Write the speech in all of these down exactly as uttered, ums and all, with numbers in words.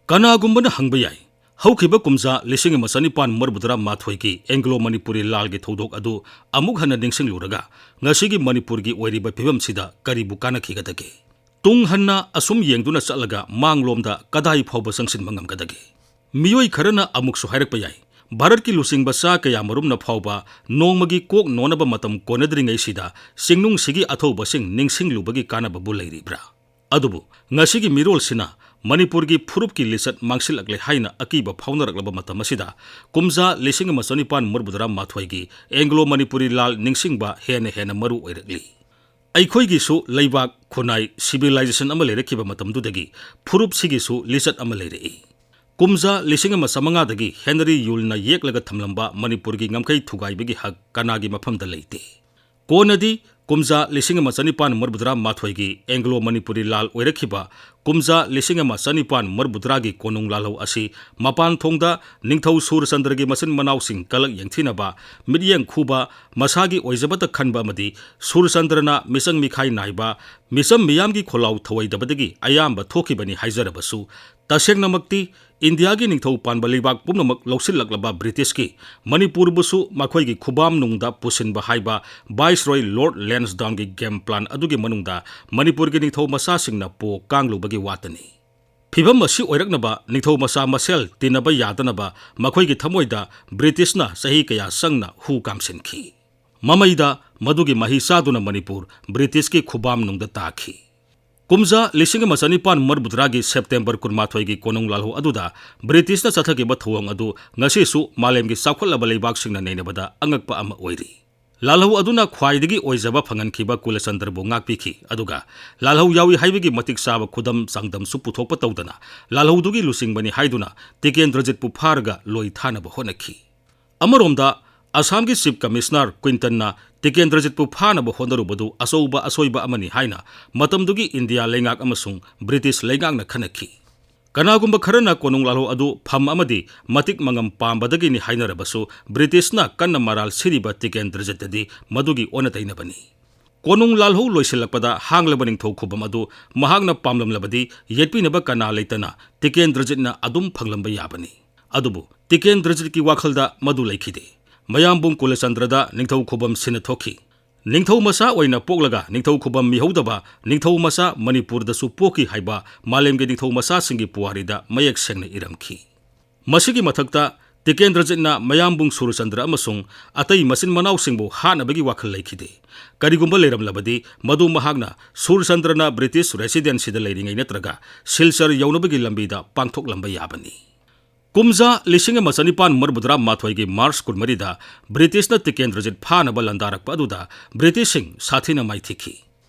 ꯀꯅꯥꯒꯨꯝꯕꯅ ꯍꯪꯕ ꯌꯥꯏ, ꯍꯧꯈꯤꯕ ꯀꯨꯝꯖꯥ ꯂꯤꯁꯤꯡ ꯑꯃ ꯆꯅꯤꯄꯥꯟ ꯃꯔꯤꯐꯨꯇꯔꯥ ꯃꯥꯊꯣꯏꯒꯤ ꯑꯦꯡꯒ꯭ꯂꯣ ꯃꯅꯤꯄꯨꯔꯤ ꯂꯥꯜꯒꯤ ꯊꯧꯗꯣꯛ ꯑꯗꯨ ꯑꯃꯨꯛ ꯍꯟꯅ ꯅꯤꯡꯁꯤꯡꯂꯨꯔꯒ ꯉꯁꯤꯒꯤ ꯃꯅꯤꯄꯨꯔꯒꯤ ꯑꯣꯏꯔꯤꯕ ꯐꯤꯕꯝꯁꯤꯗ ꯀꯔꯤꯕꯨ ꯀꯥꯟꯅꯈꯤꯒꯗꯒꯦ? ꯇꯨꯡ ꯍꯟꯅ ꯑꯁꯨꯝ ꯌꯦꯡꯗꯨꯅ ꯆꯠꯂꯒ ꯃꯥꯡꯂꯣꯝꯗ ꯀꯗꯥꯏ ꯐꯥꯎꯕ ꯆꯪꯁꯤꯟꯕ ꯉꯝꯒꯗꯒꯦ? ꯃꯤꯑꯣꯏ ꯈꯔꯅ ꯑꯃꯨꯛꯁꯨ ꯍꯥꯏꯔꯛꯄ ꯌꯥꯏ, ꯚꯥꯔꯠꯀꯤ ꯂꯨꯆꯤꯡꯕ ꯆꯥ ꯀꯌꯥ ꯃꯔꯨꯝꯅ ꯐꯥꯎꯕ ꯅꯣꯡꯃꯒꯤ ꯀꯣꯛ ꯅꯣꯟꯅꯕ ꯃꯇꯝ ꯀꯣꯟꯅꯗ꯭ꯔꯤꯉꯩꯁꯤꯗ ꯆꯤꯡꯅꯨꯡꯁꯤꯒꯤ ꯑꯊꯧꯕꯁꯤꯡ ꯅꯤꯡꯁꯤꯡꯂꯨꯕꯒꯤ ꯀꯥꯟꯅꯕꯕꯨ ꯂꯩꯔꯤꯕ꯭ꯔꯥ? ꯑꯗꯨꯕꯨ ꯉꯁꯤꯒꯤ ꯃꯤꯔꯣꯜꯁꯤꯅ ꯃꯅꯤꯄꯨꯔꯒꯤ ꯐꯨꯔꯨꯞꯀꯤ ꯂꯤꯆꯠ ꯃꯥꯡꯁꯤꯜꯂꯛꯂꯦ ꯍꯥꯏꯅ ꯑꯀꯤꯕ ꯐꯥꯎꯅꯔꯛꯂꯕ ꯃꯇꯝ ꯑꯁꯤꯗ, ꯀꯨꯝꯖꯥ ꯂꯤꯁꯤꯡ ꯑꯃ ꯆꯅꯤꯄꯥꯟ ꯃꯔꯤꯐꯨꯇꯔꯥ ꯃꯥꯊꯣꯏꯒꯤ ꯑꯦꯡꯒ꯭ꯂꯣ ꯃꯅꯤꯄꯨꯔꯤ ꯂꯥꯜ ꯅꯤꯡꯁꯤꯡꯕ ꯍꯦꯟꯅ ꯍꯦꯟꯅ ꯃꯔꯨ ꯑꯣꯏꯔꯛꯂꯤ꯫ ꯑꯩꯈꯣꯏꯒꯤꯁꯨ ꯂꯩꯕꯥꯛ, ꯈꯨꯟꯅꯥꯏ, ꯁꯤꯚꯤꯂꯥꯏꯖꯦꯁꯟ ꯑꯃ ꯂꯩꯔꯛꯈꯤꯕ ꯃꯇꯝꯗꯨꯗꯒꯤ ꯐꯨꯔꯨꯞꯁꯤꯒꯤꯁꯨ ꯂꯤꯆꯠ ꯑꯃ ꯂꯩꯔꯛꯏ꯫ ꯀꯨꯝꯖꯥ ꯂꯤꯁꯤꯡ ꯑꯃ ꯆꯥꯃꯉꯥꯗꯒꯤ ꯍꯦꯅꯔꯤ ꯌꯨꯜꯅ ꯌꯦꯛꯂꯒ ꯊꯝꯂꯝꯕ ꯃꯅꯤꯄꯨꯔꯒꯤ ꯉꯝꯈꯩ ꯊꯨꯒꯥꯏꯕꯒꯤ ꯍꯛ ꯀꯅꯥꯒꯤ ꯃꯐꯝꯗ ꯂꯩꯇꯦ꯫ ꯀꯣꯟꯅꯗꯤ ꯀꯨꯝꯖꯥ ꯂꯤꯁꯤꯡ ꯑꯃ ꯆꯅꯤꯄꯥꯟ ꯃꯔꯤꯐꯨꯇꯔꯥ ꯃꯥꯊꯣꯏꯒꯤ ꯑꯦꯡꯒ꯭ꯂꯣ ꯃꯅꯤꯄꯨꯔꯤ ꯂꯥꯜ ꯑꯣꯏꯔꯛꯈꯤꯕ ꯀꯨꯝꯖꯥ ꯂꯤꯁꯤꯡ ꯑꯃ ꯆꯅꯤꯄꯥꯟ ꯃꯔꯤꯐꯨꯇꯔꯥꯒꯤ ꯀꯣꯅꯨꯡ ꯂꯥꯜꯍꯧ ꯑꯁꯤ ꯃꯄꯥꯟ ꯊꯣꯡꯗ ꯅꯤꯡꯊꯧ ꯁꯨꯔꯆꯟꯗ꯭ꯔꯒꯤ ꯃꯆꯤꯟ ꯃꯅꯥꯎꯁꯤꯡ ꯀꯂꯛ ꯌꯦꯡꯊꯤꯅꯕ, ꯃꯤꯠꯌꯦꯡ ꯈꯨꯕ, ꯃꯁꯥꯒꯤ ꯑꯣꯏꯖꯕꯇ ꯈꯟꯕ ꯑꯃꯗꯤ ꯁꯨꯔꯆꯟꯗ꯭ꯔꯅ ꯃꯤꯆꯪ ꯃꯤꯈꯥꯏ ꯅꯥꯏꯕ, ꯃꯤꯆꯝ ꯃꯤꯌꯥꯝꯒꯤ ꯈꯣꯜꯂꯥꯎ ꯊꯧꯑꯣꯏꯗꯕꯗꯒꯤ ꯑꯌꯥꯝꯕ ꯊꯣꯛꯈꯤꯕꯅꯤ ꯍꯥꯏꯖꯔꯕꯁꯨ, ꯇꯁꯦꯡꯅꯃꯛꯇꯤ ꯏꯟꯗꯤꯌꯥꯒꯤ ꯅꯤꯡꯊꯧ ꯄꯥꯟꯕ ꯂꯩꯕꯥꯛ ꯄꯨꯝꯅꯃꯛ ꯂꯧꯁꯤꯜꯂꯛꯂꯕ ꯕ꯭ꯔꯤꯇꯤꯁꯀꯤ ꯃꯅꯤꯄꯨꯔꯕꯨꯁꯨ ꯃꯈꯣꯏꯒꯤ ꯈꯨꯕꯥꯝꯅꯨꯡꯗ ꯄꯨꯁꯤꯟꯕ ꯍꯥꯏꯕ ꯚꯥꯏꯁꯔꯣꯏ ꯂꯣꯔꯗ ꯂꯦꯟꯁꯗꯥꯎꯟꯒꯤ ꯒꯦꯝ ꯄ꯭ꯂꯥꯟ ꯑꯗꯨꯒꯤ ꯃꯅꯨꯡꯗ ꯃꯅꯤꯄꯨꯔꯒꯤ ꯅꯤꯡꯊꯧ ꯃꯆꯥꯁꯤꯡꯅ ꯄꯣ ꯀꯥꯡꯂꯨꯕꯒꯤ ꯋꯥꯇꯅꯤ꯫ ꯐꯤꯚꯝ ꯑꯁꯤ ꯑꯣꯏꯔꯛꯅꯕ ꯅꯤꯡꯊꯧ ꯃꯆꯥ ꯃꯁꯦꯜ ꯇꯤꯟꯅꯕ ꯌꯥꯗꯅꯕ ꯃꯈꯣꯏꯒꯤ ꯊꯃꯣꯏꯗ ꯕ꯭ꯔꯤꯇꯤꯁꯅ ꯆꯍꯤ ꯀꯌꯥ ꯆꯪꯅ ꯍꯨ ꯀꯥꯝꯁꯤꯟꯈꯤ꯫ ꯃꯃꯩꯗ ꯃꯗꯨꯒꯤ ꯃꯍꯩ ꯆꯥꯗꯨꯅ ꯃꯅꯤꯄꯨꯔ ꯕ꯭ꯔꯤꯇꯤꯁꯀꯤ ꯈꯨꯕꯥꯝꯅꯨꯡꯗ ꯇꯥꯈꯤ꯫ ꯀꯨꯝꯖꯥ ꯂꯤꯁꯤꯡ ꯑꯃ ꯆꯅꯤꯄꯥꯟ ꯃꯔꯤꯐꯨꯇꯔꯥꯒꯤ ꯁꯦꯞꯇꯦꯝꯕꯔ ꯀꯨꯟꯃꯥꯊꯣꯏꯒꯤ ꯀꯣꯅꯨꯡ ꯂꯥꯜꯍꯧ ꯑꯗꯨꯗ ꯕ꯭ꯔꯤꯇꯤꯁꯅ ꯆꯠꯊꯈꯤꯕ ꯊꯧꯑꯣꯡ ꯑꯗꯨ ꯉꯁꯤꯁꯨ ꯃꯥꯂꯦꯝꯒꯤ ꯆꯥꯎꯈꯠꯂꯕ ꯂꯩꯕꯥꯛꯁꯤꯡꯅ ꯅꯩꯅꯕꯗ ꯑꯉꯛꯄ ꯑꯃ ꯑꯣꯏꯔꯤ꯫ ꯂꯥꯜꯍꯧ ꯑꯗꯨꯅ ꯈ꯭ꯋꯥꯏꯗꯒꯤ ꯑꯣꯏꯖꯕ ꯐꯪꯍꯟꯈꯤꯕ ꯀꯨꯂꯆꯟꯗ꯭ꯔꯕꯨ ꯉꯥꯛꯄꯤꯈꯤ, ꯑꯗꯨꯒ ꯂꯥꯜꯍꯧ ꯌꯥꯎꯏ ꯍꯥꯏꯕꯒꯤ ꯃꯇꯤꯛ ꯆꯥꯕ ꯈꯨꯗꯝ ꯆꯥꯡꯗꯝꯁꯨ ꯄꯨꯊꯣꯛꯄ ꯇꯧꯗꯅ ꯂꯥꯜꯍꯧꯗꯨꯒꯤ ꯂꯨꯆꯤꯡꯕꯅꯤ ꯍꯥꯏꯗꯨꯅ ꯇꯤꯀꯦꯟꯗ꯭ꯔꯖꯤꯠꯄꯨ ꯐꯥꯔꯒ ꯂꯣꯏ ꯊꯥꯅꯕ ꯍꯣꯠꯅꯈꯤ꯫ ꯑꯃꯔꯣꯝꯗ ꯑꯁꯥꯝꯒꯤ ꯆꯤꯐ ꯀꯃꯤꯁꯅꯔ ꯀ꯭ꯋꯤꯟꯇꯟꯅ ꯇꯤꯀꯦꯟꯗ꯭ꯔꯖꯤꯠꯄꯨ ꯐꯥꯅꯕ ꯍꯣꯠꯅꯔꯨꯕꯗꯨ ꯑꯆꯧꯕ ꯑꯁꯣꯏꯕ ꯑꯃꯅꯤ ꯍꯥꯏꯅ ꯃꯇꯝꯗꯨꯒꯤ ꯏꯟꯗꯤꯌꯥ ꯂꯩꯉꯥꯛ ꯑꯃꯁꯨꯡ ꯕ꯭ꯔꯤꯇꯤꯁ ꯂꯩꯉꯥꯛꯅ ꯈꯟꯅꯈꯤ꯫ ꯀꯅꯥꯒꯨꯝꯕ ꯈꯔꯅ ꯀꯣꯅꯨꯡ ꯂꯥꯜꯍꯧ ꯑꯗꯨ ꯐꯝ ꯑꯃꯗꯤ ꯃꯇꯤꯛ ꯃꯉꯝ ꯄꯥꯝꯕꯗꯒꯤꯅꯤ ꯍꯥꯏꯅꯔꯕꯁꯨ, ꯕ꯭ꯔꯤꯇꯤꯁꯅ ꯀꯟꯅ ꯃꯔꯥꯜ ꯁꯤꯔꯤꯕ ꯇꯤꯀꯦꯟꯗ꯭ꯔꯖꯤꯠꯇꯗꯤ ꯃꯗꯨꯒꯤ ꯑꯣꯟꯅ ꯇꯩꯅꯕꯅꯤ꯫ ꯀꯣꯅꯨꯡ ꯂꯥꯜꯍꯧ ꯂꯣꯏꯁꯤꯜꯂꯛꯄꯗ ꯍꯥꯡꯂꯕ ꯅꯤꯡꯊꯧ ꯈꯨꯕꯝ ꯑꯗꯨ ꯃꯍꯥꯛꯅ ꯄꯥꯝꯂꯝꯂꯕꯗꯤ ꯌꯦꯠꯄꯤꯅꯕ ꯀꯅꯥ ꯂꯩꯇꯅ ꯇꯤꯀꯦꯟꯗ꯭ꯔꯖꯤꯠꯅ ꯑꯗꯨꯝ ꯐꯪꯂꯝꯕ ꯌꯥꯕꯅꯤ꯫ ꯑꯗꯨꯕꯨ ꯇꯤꯀꯦꯟꯗ꯭ꯔꯖꯤꯠꯀꯤ ꯋꯥꯈꯜꯗ ꯃꯗꯨ ꯂꯩꯈꯤꯗꯦ꯫ ꯃꯌꯥꯝꯕꯨꯡ ꯀꯨꯂꯆꯟꯗ꯭ꯔꯗ ꯅꯤꯡꯊꯧ ꯈꯨꯕꯝ ꯁꯤꯟꯅ ꯊꯣꯛꯈꯤ꯫ ꯅꯤꯡꯊꯧ ꯃꯆꯥ ꯑꯣꯏꯅ ꯄꯣꯛꯂꯒ ꯅꯤꯡꯊꯧ ꯈꯨꯕꯝ ꯃꯤꯍꯧꯗꯕ ꯅꯤꯡꯊꯧ ꯃꯆꯥ ꯃꯅꯤꯄꯨꯔꯗꯁꯨ ꯄꯣꯛꯈꯤ ꯍꯥꯏꯕ ꯃꯥꯂꯦꯝꯒꯤ ꯅꯤꯡꯊꯧ ꯃꯆꯥꯁꯤꯡꯒꯤ ꯄꯨꯋꯥꯔꯤꯗ ꯃꯌꯦꯛ ꯁꯦꯡꯅ ꯏꯔꯝꯈꯤ꯫ ꯃꯁꯤꯒꯤ ꯃꯊꯛꯇ ꯇꯤꯀꯦꯟꯗ꯭ꯔꯖꯤꯠꯅ ꯃꯌꯥꯝꯕꯨꯡ ꯁꯨꯔꯆꯟꯗ꯭ꯔ ꯑꯃꯁꯨꯡ ꯑꯇꯩ ꯃꯆꯤꯟ ꯃꯅꯥꯎꯁꯤꯡꯕꯨ ꯍꯥꯠꯅꯕꯒꯤ ꯋꯥꯈꯜ ꯂꯩꯈꯤꯗꯦ꯫ ꯀꯔꯤꯒꯨꯝꯕ ꯂꯩꯔꯝꯂꯕꯗꯤ ꯃꯗꯨ ꯃꯍꯥꯛꯅ ꯁꯨꯔꯆꯟꯗ꯭ꯔꯅ ꯕ꯭ꯔꯤꯇꯤꯁ ꯔꯦꯁꯤꯗꯦꯟꯁꯤꯗ ꯂꯩꯔꯤꯉꯩ ꯅꯠꯇ꯭ꯔꯒ ꯁꯤꯜꯆꯔ ꯌꯧꯅꯕꯒꯤ ꯂꯝꯕꯤꯗ ꯄꯥꯡꯊꯣꯛꯂꯝꯕ ꯌꯥꯕꯅꯤ꯫ ꯀꯨꯝꯖꯥ ꯂꯤꯁꯤꯡ ꯑꯃ ꯆꯅꯤꯄꯥꯟ ꯃꯔꯤꯐꯨꯇꯔꯥ ꯃꯥꯊꯣꯏꯒꯤ ꯃꯥꯔꯆ ꯀꯨꯟꯃꯔꯤꯗ ꯕ꯭ꯔꯤꯇꯤꯁꯅ ꯇꯤꯀꯦꯟꯗ꯭ꯔꯖꯤꯠ ꯐꯥꯅꯕ ꯂꯥꯟꯗꯥꯔꯛꯄ ꯑꯗꯨꯗ ꯕ꯭ꯔꯤꯇꯤꯁꯁꯤꯡ ꯁꯥꯊꯤꯅ ꯃꯥꯏꯊꯤꯈꯤ꯫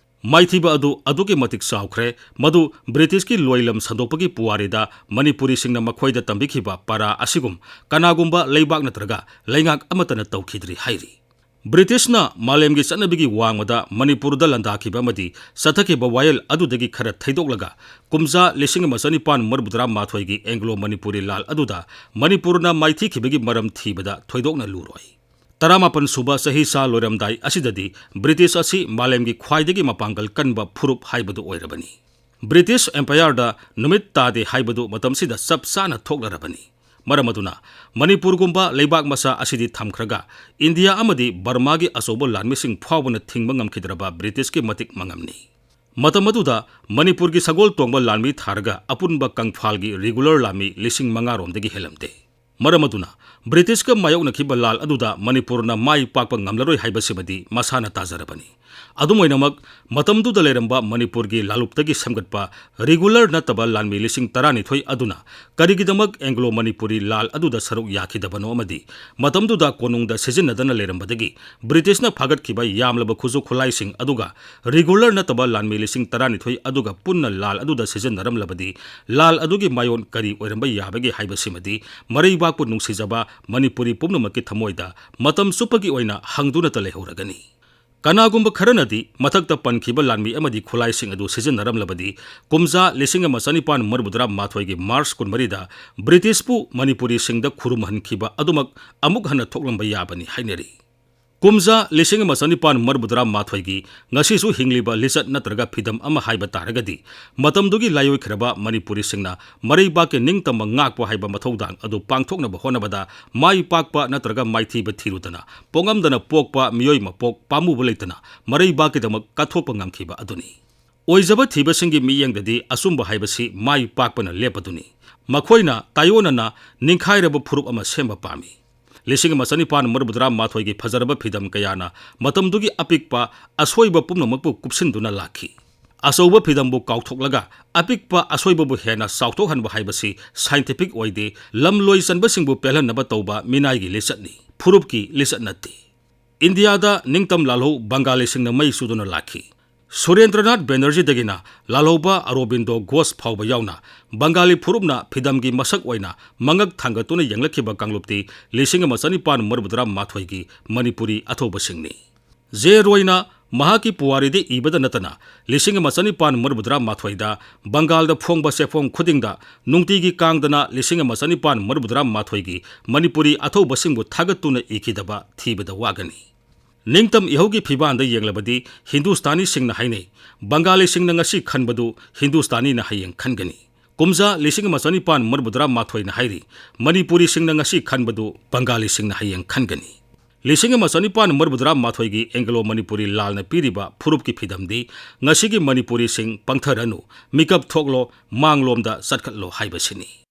ꯃꯥꯏꯊꯤꯕ ꯑꯗꯨ ꯑꯗꯨꯛꯀꯤ ꯃꯇꯤꯛ ꯆꯥꯎꯈ꯭ꯔꯦ, ꯃꯗꯨ ꯕ꯭ꯔꯤꯇꯤꯁꯀꯤ ꯂꯣꯏꯂꯝ ꯁꯟꯗꯣꯛꯄꯒꯤ ꯄꯨꯋꯥꯔꯤꯗ ꯃꯅꯤꯄꯨꯔꯤꯁꯤꯡꯅ ꯃꯈꯣꯏꯗ ꯇꯝꯕꯤꯈꯤꯕ ꯄꯔꯥ ꯑꯁꯤꯒꯨꯝ ꯀꯅꯥꯒꯨꯝꯕ ꯂꯩꯕꯥꯛ ꯅꯠꯇ꯭ꯔꯒ ꯂꯩꯉꯥꯛ ꯑꯃꯠꯇꯅ ꯇꯧꯈꯤꯗ꯭ꯔꯤ ꯍꯥꯏꯔꯤ꯫ ꯕ꯭ꯔꯤꯇꯤꯁꯅ ꯃꯥꯂꯦꯝꯒꯤ ꯆꯠꯅꯕꯤꯒꯤ ꯋꯥꯡꯃꯗ ꯃꯅꯤꯄꯨꯔꯗ ꯂꯥꯟꯗꯥꯈꯤꯕ ꯑꯃꯗꯤ ꯆꯠꯊꯈꯤꯕ ꯋꯥꯌꯦꯜ ꯑꯗꯨꯗꯒꯤ ꯈꯔ ꯊꯩꯗꯣꯛꯂꯒ ꯀꯨꯝꯖꯥ ꯂꯤꯁꯤꯡ ꯑꯃ ꯆꯅꯤꯄꯥꯟ ꯃꯔꯤꯐꯨꯇꯔꯥ ꯃꯥꯊꯣꯏꯒꯤ ꯑꯦꯡꯒ꯭ꯂꯣ ꯃꯅꯤꯄꯨꯔꯤ ꯂꯥꯜ ꯑꯗꯨꯗ ꯃꯅꯤꯄꯨꯔꯅ ꯃꯥꯏꯊꯤꯈꯤꯕꯒꯤ ꯃꯔꯝ ꯊꯤꯕꯗ ꯊꯣꯏꯗꯣꯛꯅ ꯂꯨꯔꯣꯏ꯫ ꯇꯔꯥꯃꯥꯄꯟ ꯁꯨꯕ ꯆꯍꯤꯆꯥ ꯂꯣꯏꯔꯝꯗꯥꯏ ꯑꯁꯤꯗꯗꯤ ꯕ꯭ꯔꯤꯇꯤꯁ ꯑꯁꯤ ꯃꯥꯂꯦꯝꯒꯤ ꯈ꯭ꯋꯥꯏꯗꯒꯤ ꯃꯄꯥꯡꯒꯜ ꯀꯟꯕ ꯐꯨꯔꯨꯞ ꯍꯥꯏꯕꯗꯨ ꯑꯣꯏꯔꯕꯅꯤ꯫ ꯕ꯭ꯔꯤꯇꯤꯁ ꯑꯦꯝꯄꯥꯌꯔꯗ ꯅꯨꯃꯤꯠ ꯇꯥꯗꯦ ꯍꯥꯏꯕꯗꯨ ꯃꯇꯝꯁꯤꯗ ꯆꯞ ꯆꯥꯅ ꯊꯣꯛꯂꯔꯕꯅꯤ꯫ ꯃꯔꯝ ꯑꯗꯨꯅ ꯃꯅꯤꯄꯨꯔꯒꯨꯝꯕ ꯂꯩꯕꯥꯛ ꯃꯆꯥ ꯑꯁꯤꯗꯤ ꯊꯝꯈ꯭ꯔꯒ ꯏꯟꯗꯤꯌꯥ ꯑꯃꯗꯤ ꯕꯔꯃꯥꯒꯤ ꯑꯆꯧꯕ ꯂꯥꯟꯃꯤꯁꯤꯡ ꯐꯥꯎꯕꯅ ꯊꯤꯡꯕ ꯉꯝꯈꯤꯗ꯭ꯔꯕ ꯕ꯭ꯔꯤꯇꯤꯁꯀꯤ ꯃꯇꯤꯛ ꯃꯉꯝꯅꯤ꯫ ꯃꯇꯝ ꯑꯗꯨꯗ ꯃꯅꯤꯄꯨꯔꯒꯤ ꯁꯒꯣꯜ ꯇꯣꯡꯕ ꯂꯥꯟꯃꯤ ꯊꯥꯔꯒ ꯑꯄꯨꯟꯕ ꯀꯪꯐꯥꯜꯒꯤ ꯔꯤꯒꯨꯂꯔ ꯂꯥꯟꯃꯤ ꯂꯤꯁꯤꯡ ꯃꯉꯥ ꯔꯣꯝꯗꯒꯤ ꯍꯦꯜꯂꯝꯗꯦ꯫ ꯃꯔꯝ ꯑꯗꯨꯅ ꯕ꯭ꯔꯤꯇꯤꯁꯀ ꯃꯥꯌꯣꯛꯅꯈꯤꯕ ꯂꯥꯜ ꯑꯗꯨꯗ ꯃꯅꯤꯄꯨꯔꯅ ꯃꯥꯏ ꯄꯥꯛꯄ ꯉꯝꯂꯔꯣꯏ ꯍꯥꯏꯕꯁꯤꯃꯗꯤ ꯃꯁꯥꯅ ꯇꯥꯖꯔꯕꯅꯤ꯫ ꯑꯗꯨꯝ ꯑꯣꯏꯅꯃꯛ, ꯃꯇꯝꯗꯨꯗ ꯂꯩꯔꯝꯕ ꯃꯅꯤꯄꯨꯔꯒꯤ ꯂꯥꯂꯨꯞꯇꯒꯤ ꯁꯦꯝꯒꯠꯄ ꯔꯤꯒꯨꯂꯔ ꯅꯠꯇꯕ ꯂꯥꯟꯃꯤ ꯂꯤꯁꯤꯡ ꯇꯔꯥꯅꯤꯊꯣꯏ ꯑꯗꯨꯅ ꯀꯔꯤꯒꯤꯗꯃꯛ ꯑꯦꯡꯒ꯭ꯂꯣ ꯃꯅꯤꯄꯨꯔꯤ ꯂꯥꯜ ꯑꯗꯨꯗ ꯁꯔꯨꯛ ꯌꯥꯈꯤꯗꯕꯅꯣ ꯑꯃꯗꯤ ꯃꯇꯝꯗꯨꯗ ꯀꯣꯅꯨꯡꯗ ꯁꯤꯖꯤꯟꯅꯗꯅ ꯂꯩꯔꯝꯕꯗꯒꯤ ꯕ꯭ꯔꯤꯇꯤꯁꯅ ꯐꯥꯒꯠꯈꯤꯕ ꯌꯥꯝꯂꯕ ꯈꯨꯠꯁꯨ ꯈꯨꯠꯂꯥꯏꯁꯤꯡ ꯑꯗꯨꯒ ꯔꯤꯒꯨꯂꯔ ꯅꯠꯇꯕ ꯂꯥꯟꯃꯤ ꯂꯤꯁꯤꯡ ꯇꯔꯥꯅꯤꯊꯣꯏ ꯑꯗꯨꯒ ꯄꯨꯟꯅ ꯂꯥꯜ ꯑꯗꯨꯗ ꯁꯤꯖꯤꯟꯅꯔꯝꯂꯕꯗꯤ ꯂꯥꯜ ꯑꯗꯨꯒꯤ ꯃꯥꯌꯣꯟ ꯀꯔꯤ ꯑꯣꯏꯔꯝꯕ ꯌꯥꯕꯒꯦ ꯍꯥꯏꯕꯁꯤꯃꯗꯤ ꯃꯔꯩꯕꯥꯛꯄꯨ ꯅꯨꯡꯁꯤꯖꯕ ꯃꯅꯤꯄꯨꯔꯤ ꯄꯨꯝꯅꯃꯛꯀꯤ ꯊꯃꯣꯏꯗ ꯃꯇꯝ ꯆꯨꯞꯄꯒꯤ ꯑꯣꯏꯅ ꯍꯪꯗꯨꯅꯇ ꯂꯩꯍꯧꯔꯒꯅꯤ꯫ ꯀꯅꯥꯒꯨꯝꯕ ꯈꯔꯅꯗꯤ ꯃꯊꯛꯇ ꯄꯟꯈꯤꯕ ꯂꯥꯟꯃꯤ ꯑꯃꯗꯤ ꯈꯨꯠꯂꯥꯏꯁꯤꯡ ꯑꯗꯨ ꯁꯤꯖꯤꯟꯅꯔꯝꯂꯕꯗꯤ ꯀꯨꯝꯖꯥ ꯂꯤꯁꯤꯡ ꯑꯃ ꯆꯅꯤꯄꯥꯟ ꯃꯔꯤꯐꯨꯇꯔꯥ ꯃꯥꯊꯣꯏꯒꯤ ꯃꯥꯔꯆ ꯀꯨꯟꯃꯔꯤꯗ ꯕ꯭ꯔꯤꯇꯤꯁꯄꯨ ꯃꯅꯤꯄꯨꯔꯤꯁꯤꯡꯗ ꯈꯨꯔꯨꯝꯍꯟꯈꯤꯕ ꯑꯗꯨꯃꯛ ꯑꯃꯨꯛ ꯍꯟꯅ ꯊꯣꯛꯂꯝꯕ ꯌꯥꯕꯅꯤ ꯍꯥꯏꯅꯔꯤ꯫ ꯀꯨꯝꯖꯥ ꯂꯤꯁꯤꯡ ꯑꯃ ꯆꯅꯤꯄꯥꯟ ꯃꯔꯤꯐꯨꯇꯔꯥ ꯃꯥꯊꯣꯏꯒꯤ ꯉꯁꯤꯁꯨ ꯍꯤꯡꯂꯤꯕ ꯂꯤꯆꯠ ꯅꯠꯇ꯭ꯔꯒ ꯐꯤꯗꯝ ꯑꯃ ꯍꯥꯏꯕ ꯇꯥꯔꯒꯗꯤ, ꯃꯇꯝꯗꯨꯒꯤ ꯂꯥꯏꯑꯣꯏꯈ꯭ꯔꯕ ꯃꯅꯤꯄꯨꯔꯤꯁꯤꯡꯅ ꯃꯔꯩꯕꯥꯛꯀꯤ ꯅꯤꯡꯇꯝꯕ ꯉꯥꯛꯄ ꯍꯥꯏꯕ ꯃꯊꯧꯗꯥꯡ ꯑꯗꯨ ꯄꯥꯡꯊꯣꯛꯅꯕ ꯍꯣꯠꯅꯕꯗ ꯃꯥꯏ ꯄꯥꯛꯄ ꯅꯠꯇ꯭ꯔꯒ ꯃꯥꯏꯊꯤꯕ ꯊꯤꯔꯨꯗꯅ ꯄꯣꯛꯉꯝꯗꯅ ꯄꯣꯛꯄ ꯃꯤꯑꯣꯏ ꯃꯄꯣꯛ ꯄꯥꯝꯃꯨꯕ ꯂꯩꯇꯅ ꯃꯔꯩꯕꯥꯛꯀꯤꯗꯃꯛ ꯀꯠꯊꯣꯛꯄ ꯉꯝꯈꯤꯕ ꯑꯗꯨꯅꯤ꯫ ꯑꯣꯏꯖꯕ ꯊꯤꯕꯁꯤꯡꯒꯤ ꯃꯤꯠꯌꯦꯡꯗꯗꯤ ꯑꯆꯨꯝꯕ ꯍꯥꯏꯕꯁꯤ ꯃꯥꯏ ꯄꯥꯛꯄꯅ ꯂꯦꯞꯄꯗꯨꯅꯤ꯫ ꯃꯈꯣꯏꯅ ꯇꯥꯏꯑꯣꯟꯅꯅ ꯅꯤꯡꯈꯥꯏꯔꯕ ꯐꯨꯔꯨꯞ ꯑꯃ ꯁꯦꯝꯕ ꯄꯥꯝꯃꯤ꯫ ꯂꯤꯁꯤꯡ ꯑꯃ ꯆꯅꯤꯄꯥꯟ ꯃꯔꯤꯐꯨꯇꯔꯥ ꯃꯥꯊꯣꯏꯒꯤ ꯐꯖꯔꯕ ꯐꯤꯗꯝ ꯀꯌꯥꯅ ꯃꯇꯝꯗꯨꯒꯤ ꯑꯄꯤꯛꯄ ꯑꯁꯣꯏꯕ ꯄꯨꯝꯅꯃꯛꯄꯨ ꯀꯨꯞꯁꯤꯟꯗꯨꯅ ꯂꯥꯛꯈꯤ꯫ ꯑꯆꯧꯕ ꯐꯤꯗꯝꯕꯨ ꯀꯥꯎꯊꯣꯛꯂꯒ ꯑꯄꯤꯛꯄ ꯑꯁꯣꯏꯕꯕꯨ ꯍꯦꯟꯅ ꯆꯥꯎꯊꯣꯛꯍꯟꯕ ꯍꯥꯏꯕꯁꯤ scientific ꯑꯣꯏꯗꯦ, ꯂꯝꯂꯣꯏ ꯆꯟꯕꯁꯤꯡꯕꯨ ꯄꯦꯜꯍꯟꯅꯕ ꯇꯧꯕ ꯃꯤꯅꯥꯏꯒꯤ ꯂꯤꯆꯠꯅꯤ, ꯐꯨꯔꯨꯞꯀꯤ ꯂꯤꯆꯠ ꯅꯠꯇꯦ꯫ ꯏꯟꯗꯤꯌꯥꯗ ꯅꯤꯡꯇꯝ ꯂꯥꯜꯍꯧ ꯕꯪꯒꯥꯂꯤꯁꯤꯡꯅ ꯃꯩ ꯆꯨꯗꯨꯅ ꯂꯥꯛꯈꯤ꯫ ꯁꯨꯔꯦꯟꯗ꯭ꯔꯅꯥꯊ ꯕꯦꯅꯔꯖꯤꯗꯒꯤꯅ ꯂꯥꯜꯍꯧꯕ ꯑꯔꯣꯕꯤꯟꯗꯣ ꯘꯣꯁ ꯐꯥꯎꯕ ꯌꯥꯎꯅ ꯕꯪꯒꯥꯂꯤ ꯐꯨꯔꯨꯞꯅ ꯐꯤꯗꯝꯒꯤ ꯃꯁꯛ ꯑꯣꯏꯅ ꯃꯉꯛ ꯊꯥꯡꯒꯠꯇꯨꯅ ꯌꯦꯡꯂꯛꯈꯤꯕ ꯀꯥꯡꯂꯨꯞꯇꯤ ꯂꯤꯁꯤꯡ ꯑꯃ ꯆꯅꯤꯄꯥꯟ ꯃꯔꯤꯐꯨꯇꯔꯥ ꯃꯥꯊꯣꯏꯒꯤ ꯃꯅꯤꯄꯨꯔꯤ ꯑꯊꯧꯕꯁꯤꯡꯅꯤ꯫ ꯖꯦ ꯔꯣꯏꯅ ꯃꯍꯥꯛꯀꯤ ꯄꯨꯋꯥꯔꯤꯗ ꯏꯕꯗ ꯅꯠꯇꯅ ꯂꯤꯁꯤꯡ ꯑꯃ ꯆꯅꯤꯄꯥꯟ ꯃꯔꯤꯐꯨꯇꯔꯥ ꯃꯥꯊꯣꯏꯗ ꯕꯪꯒꯥꯜꯗ ꯐꯣꯡꯕ ꯆꯦꯐꯣꯡ ꯈꯨꯗꯤꯡꯗ ꯅꯨꯡꯇꯤꯒꯤ ꯀꯥꯡꯗꯅ ꯂꯤꯁꯤꯡ ꯑꯃ ꯆꯅꯤꯄꯥꯟ ꯃꯔꯤꯐꯨꯇꯔꯥ ꯃꯥꯊꯣꯏꯒꯤ ꯃꯅꯤꯄꯨꯔꯤ ꯑꯊꯧꯕꯁꯤꯡꯕꯨ ꯊꯥꯒꯠꯇꯨꯅ ꯏꯈꯤꯗꯕ ꯊꯤꯕꯗ ꯋꯥꯒꯅꯤ꯫ ꯅꯤꯡꯇꯝ ꯏꯍꯧꯒꯤ ꯐꯤꯕꯥꯟꯗ ꯌꯦꯡꯂꯕꯗꯤ ꯍꯤꯟꯗꯨꯁꯇꯥꯅꯤꯁꯤꯡꯅ ꯍꯥꯏꯅꯩ, "ꯕꯪꯒꯥꯂꯤꯁꯤꯡꯅ ꯉꯁꯤ ꯈꯟꯕꯗꯨ ꯍꯤꯟꯗꯨꯁꯇꯥꯅꯤꯅ ꯍꯌꯦꯡ ꯈꯟꯒꯅꯤ"꯫ ꯀꯨꯝꯖꯥ ꯂꯤꯁꯤꯡ ꯑꯃ ꯆꯅꯤꯄꯥꯟ ꯃꯔꯤꯐꯨꯇꯔꯥ ꯃꯥꯊꯣꯏꯅ ꯍꯥꯏꯔꯤ, "ꯃꯅꯤꯄꯨꯔꯤꯁꯤꯡꯅ ꯉꯁꯤ ꯈꯟꯕꯗꯨ ꯕꯪꯒꯥꯂꯤꯁꯤꯡꯅ ꯍꯌꯦꯡ ꯈꯟꯒꯅꯤ"꯫ ꯂꯤꯁꯤꯡ ꯑꯃ ꯆꯅꯤꯄꯥꯟ ꯃꯔꯤꯐꯨꯇꯔꯥ ꯃꯥꯊꯣꯏꯒꯤ ꯑꯦꯡꯒ꯭ꯂꯣ ꯃꯅꯤꯄꯨꯔꯤ ꯂꯥꯜꯅ ꯄꯤꯔꯤꯕ ꯐꯨꯔꯨꯞꯀꯤ ꯐꯤꯗꯝꯗꯤ ꯉꯁꯤꯒꯤ ꯃꯅꯤꯄꯨꯔꯤꯁꯤꯡ ꯄꯪꯊꯔꯅꯨ, ꯃꯤꯀꯞ ꯊꯣꯛꯂꯣ, ꯃꯥꯡꯂꯣꯝꯗ ꯆꯠꯈꯠꯂꯣ ꯍꯥꯏꯕꯁꯤꯅꯤ꯫